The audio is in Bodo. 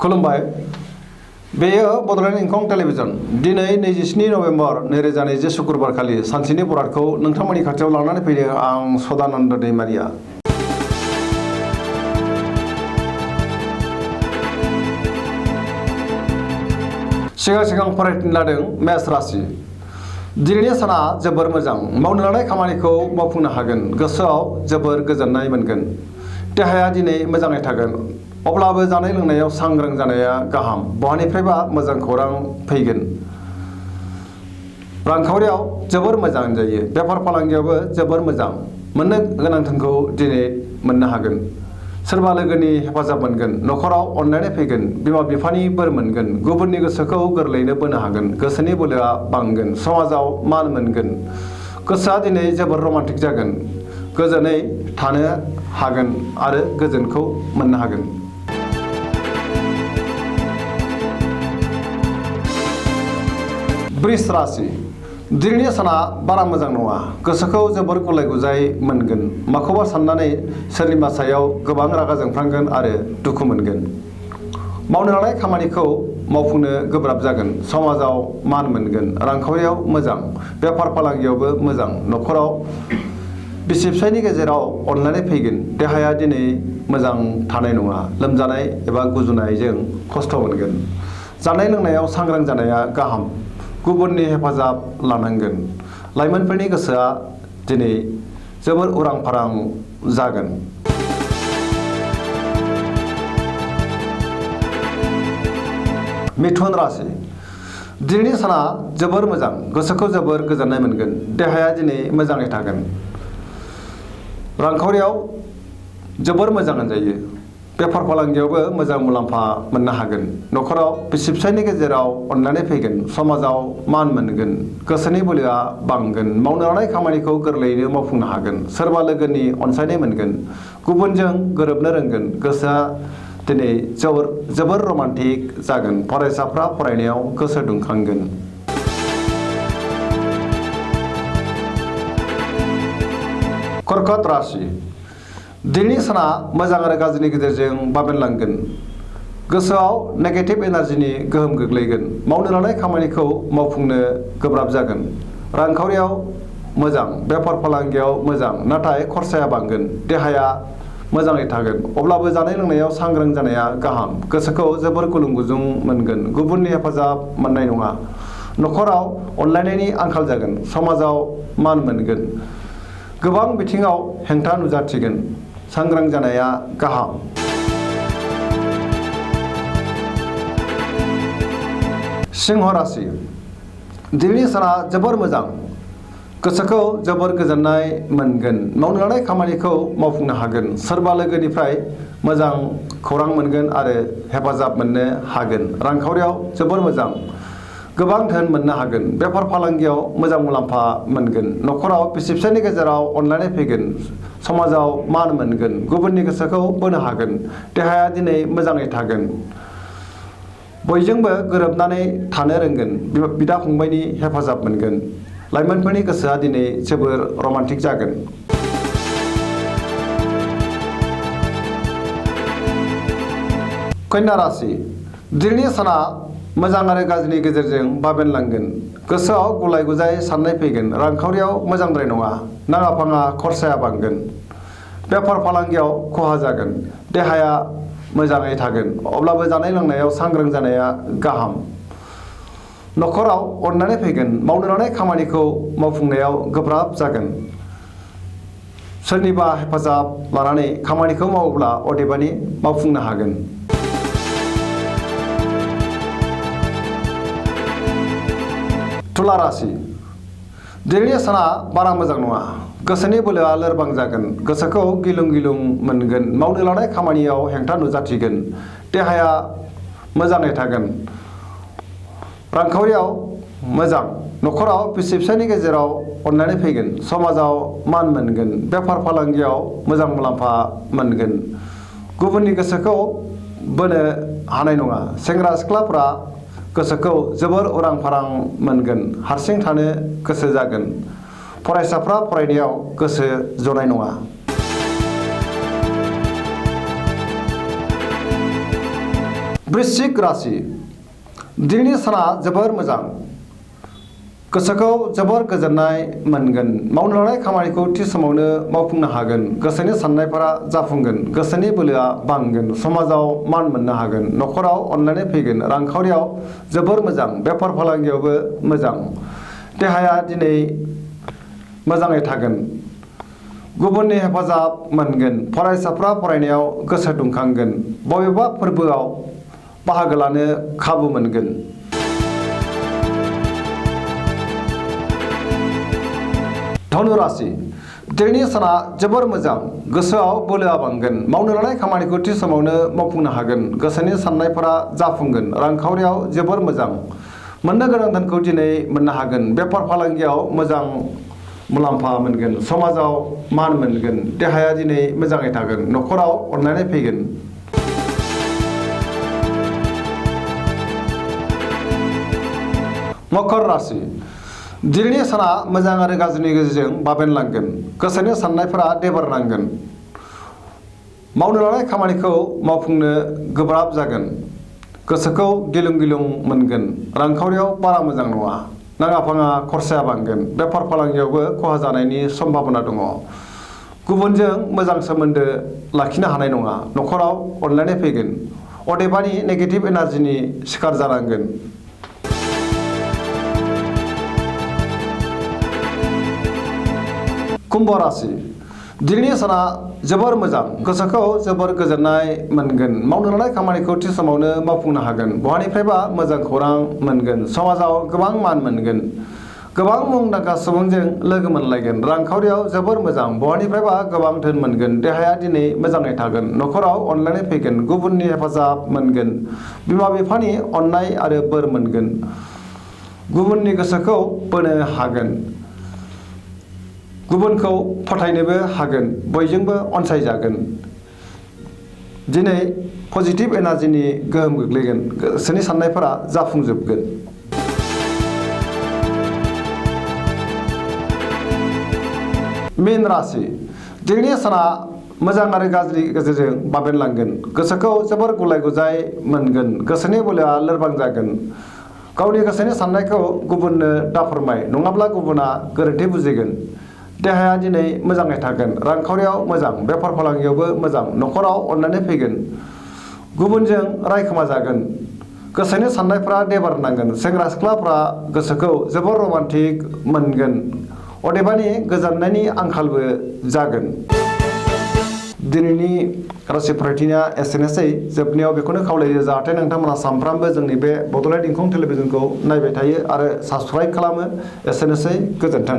खुलुमबाय बेयो बड'लेण्ड इंखं टेलिभिजन दिनै 27 नभेम्बर 2020 शुक्रबार खालि सानसेनि बरादखौ नोंथांमोननि खाथियाव लानानै फैदों आं सदानन्द दैमारिया। सिगां फरायनो लादों मेष राशि। दिनैनि साना जोबोर मोजां, मावनो लानाय खामानिखौ मावफुंनो हागोन, गोसोआव जोबोर गोजोननाय मोनगोन। देहाया दिनै मोजाङै थागोन, अब्लाबो जानाय लोंनायाव सांग्रां जानाया गाहाम। बहानिफ्रायबा मोजां खौरां फैगोन। रांखावरियाव जोबोर मोजां जायो, बेफार फालांगियावबो जोबोर मोजां, मोननो गोनां धोनखौ दिनै मोननो हागोन। सोरबा लोगोनि हेफाजाब मोनगोन, न'खराव अननाय फैगोन, बिमा बिफानि बोर मोनगोन, गुबुननि गोसोखौ गोरलैयैनो बोनो हागोन, गोसोनि बोलोआ बांगोन, समाजाव मान मोनगोन, गोसोआ दिनै जोबोर रमान्टिक जागोन, गोजोनै थानो हागोन आरो गोजोनखौ मोननो हागोन। वृष राशि। दिनैनि साना बारा मोजां नङा, गोसोखौ जोबोर गुलाय गुजाय मोनगोन, माखौबा साननानै सोरनिबा सायाव गोबां रागा जोंफ्लांगोन आरो दुखु मोनगोन। मावनो लानाय खामानिखौ मावफुंनो गोब्राब जागोन, समाजाव मान मोनगोन, रांखावरियाव मोजां, बेफार फालांगियावबो मोजां, न'खराव बिसि फिसायनि गेजेराव अनलायनाय फैगोन। देहाया दिनै मोजां थानाय नङा, लोमजानाय एबा गुजुनायजों खस्थ' मोनगोन। जानाय लोंनायाव सांग्रां जानाया गाहाम, गुबुननि हेफाजाब लानांगोन। लाइमोनफोरनि गोसोआ दिनै जोबोर उरां फारां जागोन। मिथुन राशि। दिनैनि साना जोबोर मोजां, गोसोखौ जोबोर गोजोननाय मोनगोन, देहाया दिनै मोजाङै थागोन। रांखावरियाव जोबोर मोजां होनजायो, बेफार फालांगियावबो मोजां मुलाम्फा मोननो हागोन। न'खराव बिसि फिसायनि गेजेराव अनलायनाय फैगोन, समाजाव मान मोनगोन, गोसोनि बोलोआ बांगोन, मावनो लानाय खामानिखौ गोरलैयैनो मावफुंनो हागोन। सोरबा लोगोनि अनसायनाय मोनगोन, गुबुनजों गोरोबनो रोंगोन, गोसोआ दिनै जोबोर रमान्टिक जागोन। फरायसाफ्रा फरायनायाव गोसो दुंखांगोन। कर्कट राशि। दिनैनि साना मोजां आरो गाज्रिनि गेजेरजों बाबेनलांगोन, गोसोआव नेगेटिभ एनार्जिनि गोहोम गोग्लैगोन, मावनो लानाय खामानिखौ मावफुंनो गोब्राब जागोन। रांखावरियाव मोजां, बेफार फालांगियाव मोजां, नाथाय खरसाया बांगोन। देहाया मोजाङै थागोन, अब्लाबो जानाय लोंनायाव सांग्रां जानाया गाहाम, गोसोखौ जोबोर गुलुं गुजुं मोनगोन, गुबुननि हेफाजाब मोननाय नङा, न'खराव अनलायनायनि आंखाल जागोन, समाजाव मान मोनगोन, गोबां बिथिङाव हेंथा नुजाथिगोन, सांग्रां जानाया गाहाम। सिंह राशि। दिनैनि साना जोबोर मोजां, गोसोखौ जोबोर गोजोननाय मोनगोन, मावनो लानाय खामानिखौ मावफुंनो हागोन। सोरबा लोगोनिफ्राय मोजां खौरां मोनगोन आरो हेफाजाब मोननो हागोन। रांखावरियाव जोबोर मोजां, गोबां धोन मोननो हागोन, बेफार फालांगियाव मोजां मुलाम्फा मोनगोन, न'खराव बिसि फिसायनि गेजेराव अनलायनाय फैगोन, समाजाव मान मोनगोन, गुबुननि गोसोखौ बोनो हागोन, देहाया दिनै मोजाङै थागोन, बयजोंबो गोरोबनानै थानो रोंगोन, बिदा फंबायनि हेफाजाब मोनगोन। लाइमोनफोरनि गोसोआ दिनै जोबोर रमान्टिक जागोन। कन्या राशि। दिनैनि साना मोजां आरो गाज्रिनि गेजेरजों बाबेनलांगोन, गोसोआव गुलाय गुजाय साननाय फैगोन, रांखावरियाव मोजांद्राय नङा, नाङा फाङा खरसाया बांगोन, बेफार फालांगियाव खहा जागोन, देहाया मोजाङै थागोन, अब्लाबो जानाय लोंनायाव सांग्रां जानाया गाहाम। न'खराव अननानै फैगोन, मावनो लानाय खामानिखौ मावफुंनायाव गोब्राब जागोन। सोरनिबा हेफाजाब लानानै खामानिखौ मावोब्ला अदेबानि मावफुंनो हागोन। तुला राशि। दिनैनि साना बारा मोजां नङा, गोसोनि बोलोआ लोरबां जागोन, गोसोखौ गिलुं गिलुं मोनगोन, मावनो लानाय खामानियाव हेंथा नुजाथिगोन, देहाया मोजाङै थागोन, रांखावरियाव मोजां, न'खराव बिसि फिसायनि गेजेराव अनलायनाय फैगोन, समाजाव मान मोनगोन, बेफार फालांगियाव मोजां मुलाम्फा मोनगोन, गुबुननि गोसोखौ बोनो हानाय नङा। सेंग्रा सिख्लाफोरा गोसोखौ जोबोर उरां फारां मोनगोन, हारसिं थानो गोसो जागोन, फरायसाफ्रा फरायनायाव गोसो जनाय नङा। वृश्चिक राशि दिनैनि साना जोबोर मोजां गोसोखौ जोबोर गोजोननाय मोनगोन मावनो लानाय खामानिखौ थि समावनो मावफुंनो हागोन गोसोनि साननायफोरा जाफुंगोन गोसोनि बोलोआ बांगोन समाजाव मान मोननो हागोन न'खराव अनलायनाय फैगोन रांखावरियाव जोबोर मोजां बेफार फालांगियावबो मोजां देहाया दिनै मोजाङै थागोन गुबुननि हेफाजाब मोनगोन फरायसाफ्रा फरायनायाव गोसो दुंखांगोन बबेबा फोरबोआव बाहागो लानो खाबु मोनगोन धनु राशि दिनैनि साना जोबोर मोजां गोसोआव बोलोआ बांगोन मावनो लानाय खामानिखौ थि समावनो मावफुंनो हागोन गोसोनि साननायफोरा जाफुंगोन रांखावरियाव जोबोर मोजां मोननो गोनां धोनखौ दिनै मोननो हागोन बेफार फालांगियाव मोजां मुलाम्फा मोनगोन समाजाव मान मोनगोन देहाया दिनै मोजाङै थागोन न'खराव अनलायनाय फैगोन मकर राशि दिनैनि साना मोजां आरो गाज्रिनि गेजेरजों बाबेनलांगोन गोसोनि साननायफोरा देबारनांगोन मावनो लानाय खामानिखौ मावफुंनो गोब्राब जागोन गोसोखौ गिलुं गिलुं मोनगोन रांखावरियाव बारा मोजां नङा नाङा फाङा खरसाया बांगोन बेफार फालांगियावबो खहा जानायनि सम्भाबना दङ गुबुनजों मोजां सोमोन्दो लाखिनो हानाय नङा न'खराव अनलायनाय फैगोन अदेबानि नेगेटिभ एनार्जिनि शिकार जानांगोन कुम्भ राशि दिनैनि साना जोबोर मोजां गोसोखौ जोबोर गोजोननाय मोनगोन मावनो लानाय खामानिखौ थि समावनो मावफुंनो हागोन बहानिफ्रायबा मोजां खौरां मोनगोन समाजाव गोबां मान मोनगोन गोबां मुंदांखा सुबुंजों लोगो मोनलायगोन रांखावरियाव जोबोर मोजां बहानिफ्रायबा गोबां धोन मोनगोन देहाया दिनै मोजाङै थागोन न'खराव अनलायनाय फैगोन गुबुननि हेफाजाब मोनगोन बिमा बिफानि अननाय आरो बोर मोनगोन गुबुननि गोसोखौ बोनो हागोन गुबुनखौ फोथायनोबो हागोन बयजोंबो अनसायजागोन दिनै पजिटिभ एनार्जिनि गोहोम गोग्लैगोन गोसोनि साननायफोरा जाफुंजोबगोन मीन राशि दिनैनि साना मोजां आरो गाज्रि गेजेरजों बाबेनलांगोन गोसोखौ जोबोर गुलाय गुजाय मोनगोन गोसोनि बोलोआ लोरबां जागोन गावनि गोसोनि साननायखौ गुबुननो दाफोरमाय नङाब्ला गुबुना गोरोन्थि बुजिगोन देहाया दिनै मोजाङै थागोन रांखावरियाव मोजां बेफार फालांगियावबो मोजां न'खराव अननानै फैगोन गुबुनजों रायखोमा जागोन गोसोनि साननायफ्रा देबारनांगोन सेंग्रा सिख्लाफ्रा गोसोखौ जोबोर रमान्टिक मोनगोन अदेबानि गोजोननायनि आंखालबो जागोन दिनैनि राशि फरायथिया एसेनोसै जोबनायाव बेखौनो खावलायो जाहाथे नोंथांमोना सानफ्रामबो जोंनि बे बड'लेण्ड इंखं टेलिभिजनखौ नायबाय थायो आरो साबस्क्राइब खालामो एसेनोसै गोजोन्थों